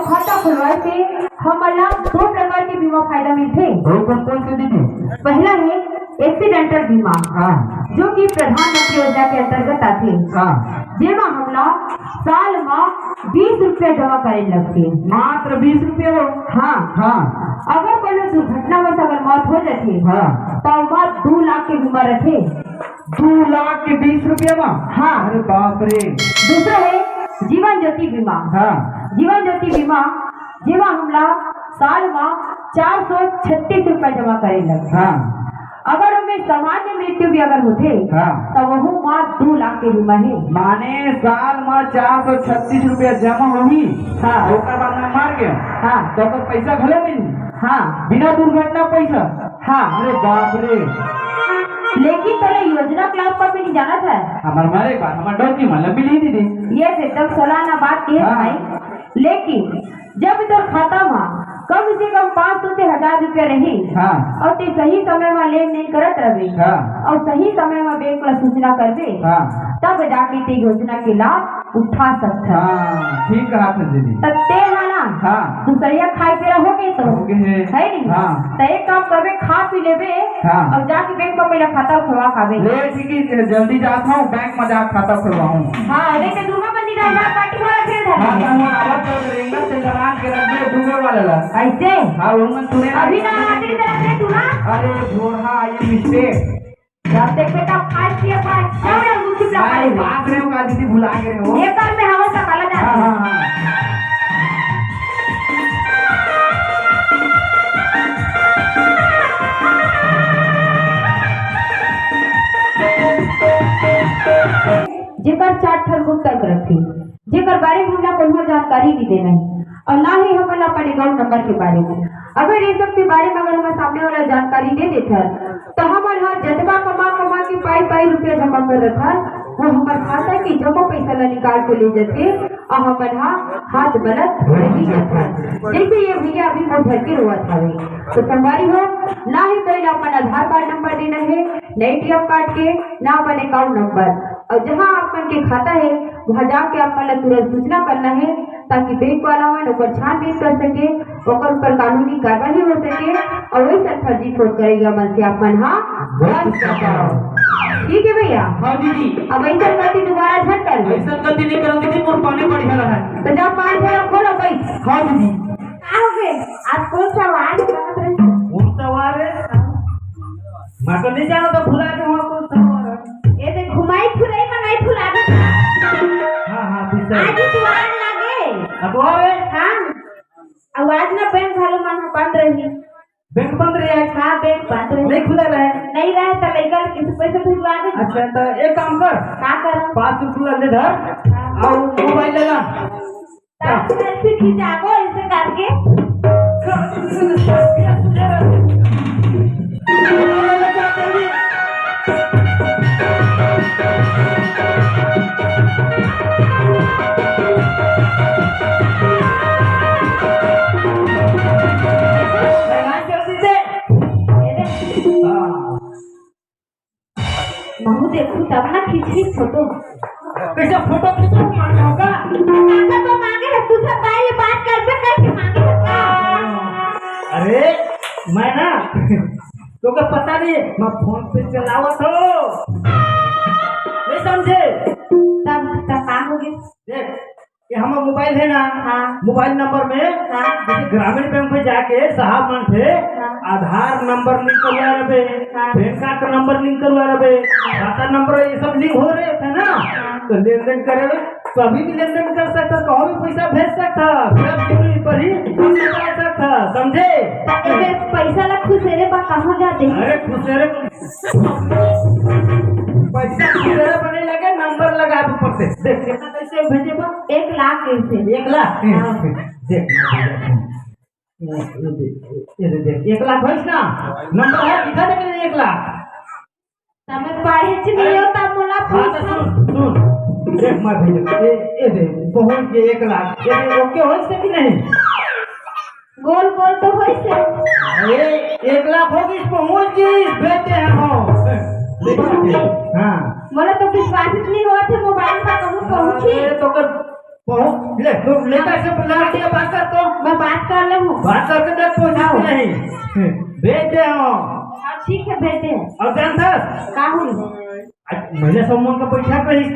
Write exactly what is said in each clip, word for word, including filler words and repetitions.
खाता खुलवाए से हमन ला दो प्रकार के बीमा फायदा मिलथे। वो कौन कौन से दीदी? पहला है एक्सीडेंटल बीमा, हाँ। जो कि प्रधानमंत्री योजना के अंतर्गत आथे, हाँ। जेमा हमला साल मा बीस रुपया जमा करे लगथे। मात्र बीस रुपया हो? हाँ। हाँ। अगर कोनो दुर्घटनावश अगर मौत हो जाथे, हाँ। तो ओमा दू लाख के बीमा रथे। दू लाख के बीस रुपया मा? हाँ। अरे बाप रे। दूसरा है जीवन ज्योति बीमा। हाँ। जीवन ज्योति बीमा, जेमा हमला साल मा चार सौ छत्तीस रुपया जमा करे लगथे। हाँ। अगर ओमे सामान्य मृत्यु भी अगर होथे, हाँ। तो वहू मा दू लाख के बीमा है। माने साल मा चार सौ छत्तीस रुपया जमा होही, हाँ। ओकर बाद मैं मर गया, हाँ। तो ओकर पैसा घलो मिलही? हाँ। बिना दुर्घटना पैसा? हाँ। अरे बाप रे। लेकिन तोला योजना के लाभ कभी नहीं जाना था। हमार मारे का, हमार डौकी मन ला मिलही दीदी। ये एकदम सलाह ना बात के हाँ। भाई। लेकिन जब तोर खाता मा कम से कम पाँच सौ से हजार रुपया रही हाँ। और ते सही समय मा लेन देन करत रहे हाँ। और सही समय मा बैंक ला सूचना करबे, हाँ। तब जाके ते योजना के लाभ उठा सकत हस। हाँ, ठीक कहा था दीदी। त ते हा ना हाँ। दूसरिया खाए पिए हो गए तो हो गए हैं। है नहीं? हाँ। त एक काम करबे, खा पी लेबे हाँ। और जाके बैंक मा पहले खाता खुलवा खाबे। ले ठीक है, जल्दी जात हूँ बैंक मा, जा खाता खुलवाऊँ। हाँ, अरे ते दुर्गा मंदिर आधार कार्ड वाला खेल था। हाँ, तो हम आवाज कर रेंगा से लगा के रख दे दुर्गा वाला ला। ऐसे? हाँ, वो मन सुने अभी ना आते तरफ से तू ना। अरे भोरहा, ये मिस्टेक। जब देख बेटा खाए पिए पाए, सब लोग मुझे लगा अरे देंगे। बाप रे, वो दीदी भुला गए हो। ये कर में हवा सा काला जाता हाँ, है। हाँ, हाँ। जेकर चार ठन गुप्त अंक रथे, जेकर बारे में हमला कोनो जानकारी नहीं देना है और ना ही हमन ला अपन अकाउंट नंबर के बारे में। अगर ये सब के बारे में अगर हमर सामने वाला जानकारी दे देथन, तो हमन ह जतका कमा कमा के पाई पाई रुपया जमा कर रखन, वो हमर खाता के जम्मो पैसा ला निकाल के ले जाथे और हमन ह हाथ मलत रहि जाथन। जैसे ये भैया अभी मुंह धर के रोवत हवे, तो संगवारी हो, ना ही तो इला अपन आधार कार्ड नंबर देना है, ना एटीएम कार्ड के, ना अपन अकाउंट नंबर, और जहाँ आप मन के खाता है, वहाँ जाके आप मन ला तुरंत सूचना करना है, ताकि बैंक वाला मन ओकर छानबीन कर सके, ओकर ऊपर कानूनी कार्रवाई हो सके, और वही सब फर्जी फोन करेगा मन से आप मन हा बच बच सको। सको। ठीक है भैया, हाँ दीदी। अब ऐसा गलती दोबारा झट कर ले। ऐसा गलती नहीं करम दीदी, मोर पानी बढ़िया रहा है। तो जा पाँच हजार खोलो भाई। हाँ दीदी। का हो गए? आज कौन सा वार है? कौन सा वार है? मैं तो नहीं जाना था, भुला के वहाँ कौन सा वार है। ये देख, घुमाई फुराई मंगाई फुला दे। हाँ, हाँ, ठीक है। आज ही त्योहार लागे। अतवार है? हाँ। अब आज ना बैंक घलो मन बंद रही। बैंक बंद रही आज? हाँ, बैंक बंद रही। नहीं खुला रहे? नहीं रहे तो लइका किसी पैसे भिजवा दे। अच्छा, तो एक काम कर। का कर? पाँच सौ रुपया ले धर। हाँ। और मोबाइल ले ला। तब selfie खिंचाबो ऐसे करके। महू देखू तब ना खींचही फोटो। कैसे फोटो खींचो मांगे होगा? काका तो मांगे है, तू सब भाई ये बात कर पे कैसे मांगे होगा? अरे मैं ना तो का पता नहीं, मैं फोन पे चलावत हो, नहीं समझे? तब तब का हो गया? देख, ये हमारा मोबाइल है ना, हाँ। मोबाइल नंबर में हाँ। जैसे ग्रामीण बैंक में जाके साहब मन से हाँ। आधार नंबर लिंक करवा रहे, हाँ। पैन कार्ड का नंबर लिंक करवा रहे, खाता नंबर ये सब लिंक हो रहे थे ना, हाँ। तो लेन देन करे हुए कभी भी लेन देन कर सकता, कहीं भी पैसा भेज सकता, जब जरूरी पड़ी तब निकाल सकता, समझे? तो एमे पैसा ला खुसेरे बा कहाँ जाते? अरे खुसेरे पैसा खुसेरे बने लगे, नंबर लगा दो पड़ते। देख कितना कैसे भेजे बा? एक लाख कैसे? एक लाख? हाँ। देख, ये दे, ये दे, देख, एक लाख होइस ना? नंबर है, दिखा दे पहले एक लाख। तब मैं पढ़े च नहीं हो, तब मोला हाँ, तो पूछ। सुन, सुन। देख, मैं भेज, ये, ये दे, पहुंच गए एक लाख। ये दे, ओके होइस कि नहीं? गोल गोल तो होइस। अरे, एक लाख हो गई, पहुंच गई, भेजते हैं हम। देखो, हाँ। मोला तो विश्वास ही नहीं हुआ थे, मोबाइल पर कहूँ पहुंची। अरे, तो कर बहुत ले, तो लेकर से बुला के बात कर तो। मैं बात कर ले हूँ। बात करके देख, पूछा हाँ। नहीं। भेज दे हम। हाँ, ठीक है, भेज दे। और जानता का हूँ? आज महिला समूह का बैठक रही।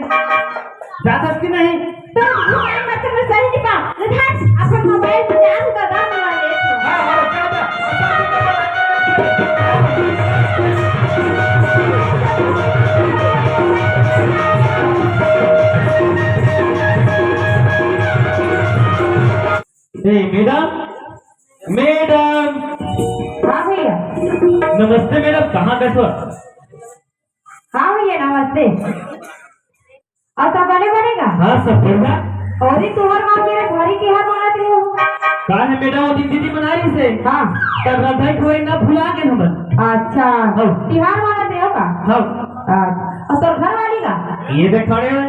जाता कि नहीं? तो मोबाइल में तो मैं सही नहीं पा। ले धर, अपन मोबाइल में जान का दाम लगा ले। हाँ, हाँ, जाता। ए, मैडम, मैडम। हाँ भैया। नमस्ते मैडम, कहाँ का स्वर? हाँ भैया, नमस्ते। और सब बने बनेगा? हाँ, सब बढ़िया। और ही तुम्हार गाँव मेरे घरी तिहार मनात रहे हो? का है मैडम, वो दिन दीदी मना रही से। हाँ। तब रधई ठोई ना भुला के हमन। अच्छा। हाँ। तिहार मनात रहे हो का? हाँ। अच्छा। और तोर घर वाली का? ये देख खड़े हैं।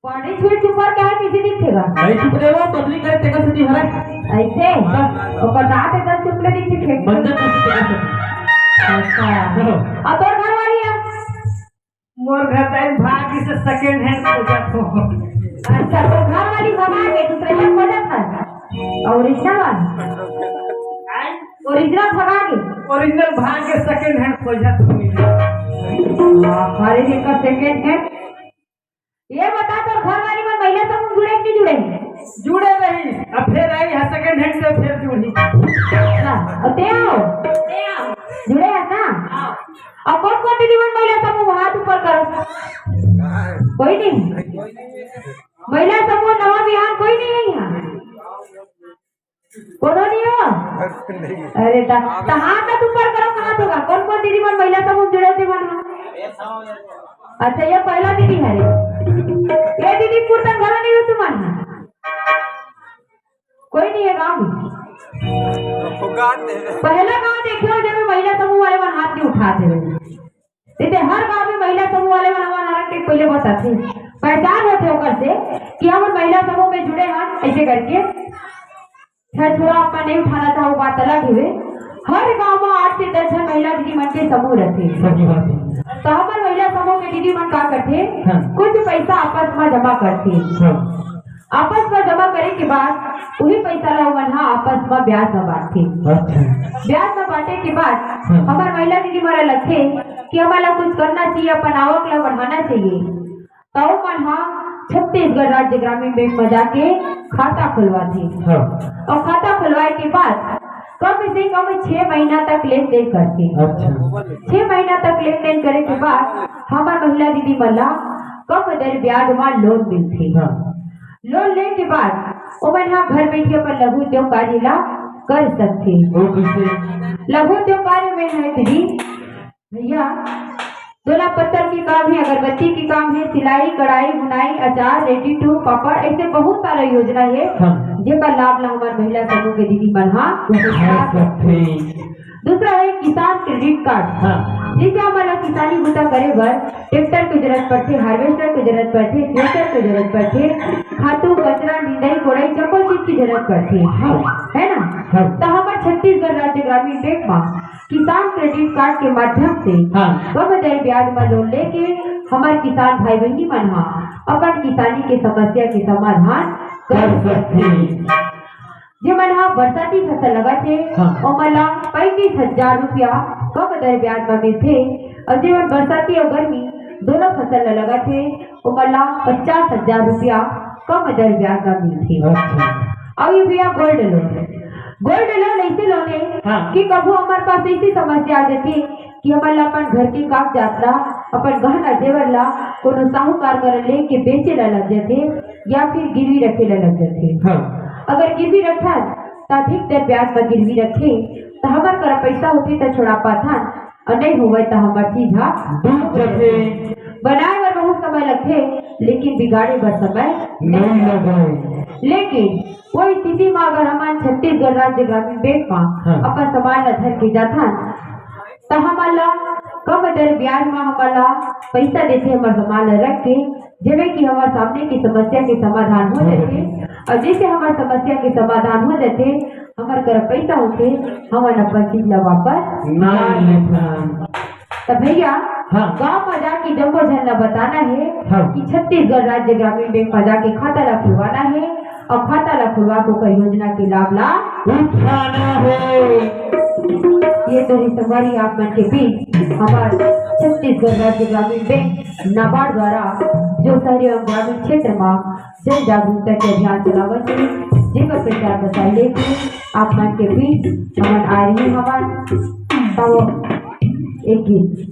बड़े छुए छुपा क्या है, किसी दिखेगा? नहीं छुप रहे हो, पब्लिक करे तेरा से नहीं हरा। ऐसे? हाँ। ओकर दांत एकदम चुपले दिखे थे। बंदर किसी तेरा से। अच्छा। हाँ। और तोर घर वाली है? मोर घर टाइम भाग से सेकंड हैंड खोजत हो। अच्छा, तो घर वाली भगा के दूसरे का खोजत है। ओरिजिनल वाली? आय? ओरिजिनल भगा के? ओरिजिनल भाग के सेकंड हैंड खोजत हो। अरे, ये का सेकंड हैंड? ये बता, तो घर वाली मन महिला समूह जुड़े कि नहीं जुड़े? जुड़े रही, अब फिर आई है सेकंड हैंड से फिर जुड़ी। अच्छा, और ते आओ? जुड़े है ना? हाँ। और कौन कौन दीदी मन महिला समूह, हाथ ऊपर करो। कोई नहीं? महिला समूह नवा बिहार कोई नहीं है यहाँ? कोनो नहीं हो? अरे ता, ता हाथ मत ऊपर करो, कहाँ होगा? कौन कौन दीदी मन महिला समूह जुड़े थे मन? अच्छा, ये पहला दीदी है रे। ये दीदी कुर्ता घलो नहीं हो तुम्हारे? कोई नहीं है गाँव में? पहला गाँव देखे हो जब महिला समूह वाले मन हाथ नहीं उठाते रहे। इतने हर गांव में महिला समूह वाले मन हमारा नारा के पहले बताथे, पहचान होथे ओकर से कि हम महिला समूह में जुड़े हैं, ऐसे करके। खैर, थोड़ा आपका नहीं उठाना था, वो बात अलग हुए। हर गांव में आठ से दस झन महिला दीदी मन के समूह रहथे। सही बात है। तो हमर महिला समूह के दीदी मन का करथे? हाँ। कुछ पैसा आपस में जमा करथे। हाँ। आपस में जमा करे के बाद वही पैसा ला ओमन ह आपस में ब्याज में बांटथे। अच्छा। ब्याज में बांटे के बाद हाँ। हमर महिला दीदी मन ल लगथे कि हमन ला कुछ करना चाहिए, अपन आवक ला बढ़ाना चाहिए। त ओमन ह छत्तीसगढ़ राज्य ग्रामीण बैंक में जाके खाता खुलवाथे। हाँ। और खाता खुलवाए के बाद कम से कम छह महीना तक लेन देन करथे। अच्छा। छह महीना तक लेन देन करे के बाद हमर महिला दीदी मन ला कम दर ब्याज में लोन मिलथे। हाँ। लोन ले के बाद ओमन ह घर बैठे अपन लघु उद्योग कार्य ला कर सकथे। वो कैसे? लघु उद्योग कार्य में है दीदी, भैया, तोला पत्थर के काम है, अगरबत्ती के काम है, सिलाई, कढ़ाई, बुनाई, अचार, रेडी टू, पापड़, ऐसे बहुत सारा योजना है, हाँ। जेकर लाभ ला हमार महिला समूह के दीदी मन ह उठा सकथे। दूसरा है किसान क्रेडिट कार्ड। हाँ। जैसे हमन ला किसानी बूता करे बर ट्रैक्टर के जरूरत पड़थे, हार्वेस्टर के जरूरत पड़थे, थ्रेसर के जरूरत पड़थे, खातू, कचरा, निंदाई, कोड़ाई, जम्मो चीज की जरूरत पड़थे, हाँ। है ना? हाँ। तो हमर छत्तीसगढ़ राज्य ग्रामीण बैंक म किसान क्रेडिट कार्ड के माध्यम से हाँ। कम दर ब्याज म लोन लेके हमर किसान भाई बहिनी मन ह अपन किसानी के समस्या के समाधान कर सकथे। जेमन ह बरसाती फसल लगाथे, हाँ। ओमन ला पैंतीस हजार रुपया कम दर ब्याज म मिलथे, और जेमन बरसाती और गर्मी दोनों फसल ल लगाथे, ओमन ला पचास हजार रुपया कम दर ब्याज म मिलथे। अच्छा। और ये भैया गोल्ड लोन, गोल्ड लोन ऐसे लोन है हाँ। कि कभू हमारे पास ऐसी समस्या आ जाती कि हमन ला अपन घर के कागजात ला, अपन गहना जेवर ला कोनो साहूकार करा लेके बेचे ला लग जाथे या फिर गिरवी रखे ला लग जाथे। हाँ। अगर गिरवी रखथन त अधिकतर ब्याज म गिरवी रखे त हमर करा पैसा होथे त छोड़ा पाथन, और नहीं होवय त हमर चीज ह डूब जाथे। बनाए बर बहुत समय लगथे, लेकिन बिगाड़े बर समय नहीं लगय। लेकिन वो स्थिति म अगर हमन छत्तीसगढ़ राज्य ग्रामीण बैंक म हाँ। अपन सामान ला धर के जाथन, त हमन ला कम दर ब्याज म हमन ला पइसा देथे, हमर सामान ला रख के, जेमे कि हमर सामने की समस्या के समाधान हो जाथे। और जैसे हमर समस्या के समाधान हो जाथे, हमर कर पइसा होथे, हमन अपन चीज ला वापस नहीं लेथन। त भैया, हाँ। गाँव म जाके जम्मो झन ला बताना है हाँ। कि छत्तीसगढ़ राज्य ग्रामीण बैंक म जाके खाता ला खुलवाना है। अउ खाता ला खुलवा के ओकर योजना के लाभ ला उठाना हे। ये तो रिश्तेदारी आप मन के बीच हमार छत्तीसगढ़ राज्य ग्रामीण बैंक नाबार्ड द्वारा जो शहरी एवं ग्रामीण क्षेत्र में जन जागरूकता के अभियान चलावत हे, जेकर प्रचार प्रसार लेके आप मन के बीच हमन आ रही हवन। तो एक गीत।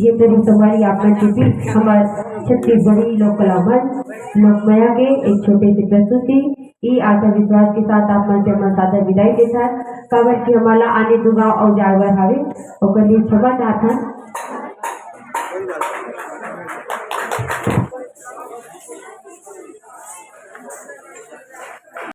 ये तो रिश्तेदारी आप मन के बीच हमार छत्तीसगढ़ी लोक कला मंच लोकमया के एक छोटे से प्रस्तुति। ई आशा विश्वास के साथ आप मन से हमन सादर विदाई देथन, काबर कि हमन ला आने दू गांव अउ जाए बर हावे, ओकर लिए क्षमा चाहथन।